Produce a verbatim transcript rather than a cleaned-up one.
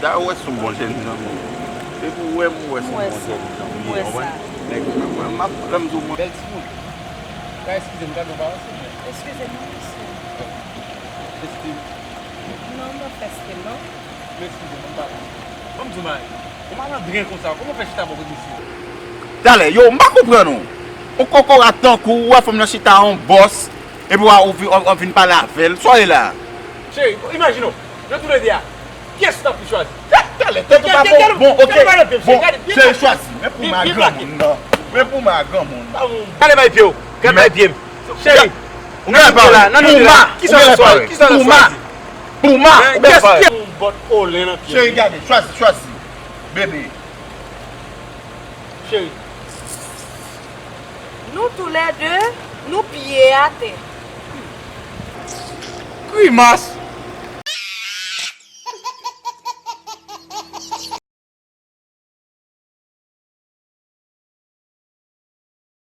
Dayè, ou wè se yon bon jèn jan m ye. Depi w wè m, ou wè se yon bon jèn jan m ye, w konprann? Nèg mwen, mwen, m ap, lè m di w mwen bèl timoun. Ka eskize m, gade yon bagay, silvouplè. Eskize m, wi, mesye. Eskize m. Non, m pa fè eskize m, non. Men eskize m, m pa. Ban m di w bagay. Yon malandren konsa, kòman w fè chita bò kote misye? Talè, yo, m pa konprann ou. Yon kokorat tankou w, ou wè fanm nan chita yon bòs, epi w a, ou vi-, w, w vin pale avè l. Sa w ye la? Cheri, imajine w, nan toulede a, kiyès ou t ap vle chwazi? Talè, tèt ou pa bon. Bon, ok. Bon, cheri, chwazi. Men pou m a granmoun nan. Men pou m a granmoun. Gade bay pye w. Gade bay pye m. Cheri, ou menm la, nan nou la. Kisa w chwazi? Kisa w chwazi? Pou m a. Yon bòt olen nan pye. Cheri, gade, chwazi, chwazi. Bebe. Cheri. Nou toulède, nou pye atè. Grimas,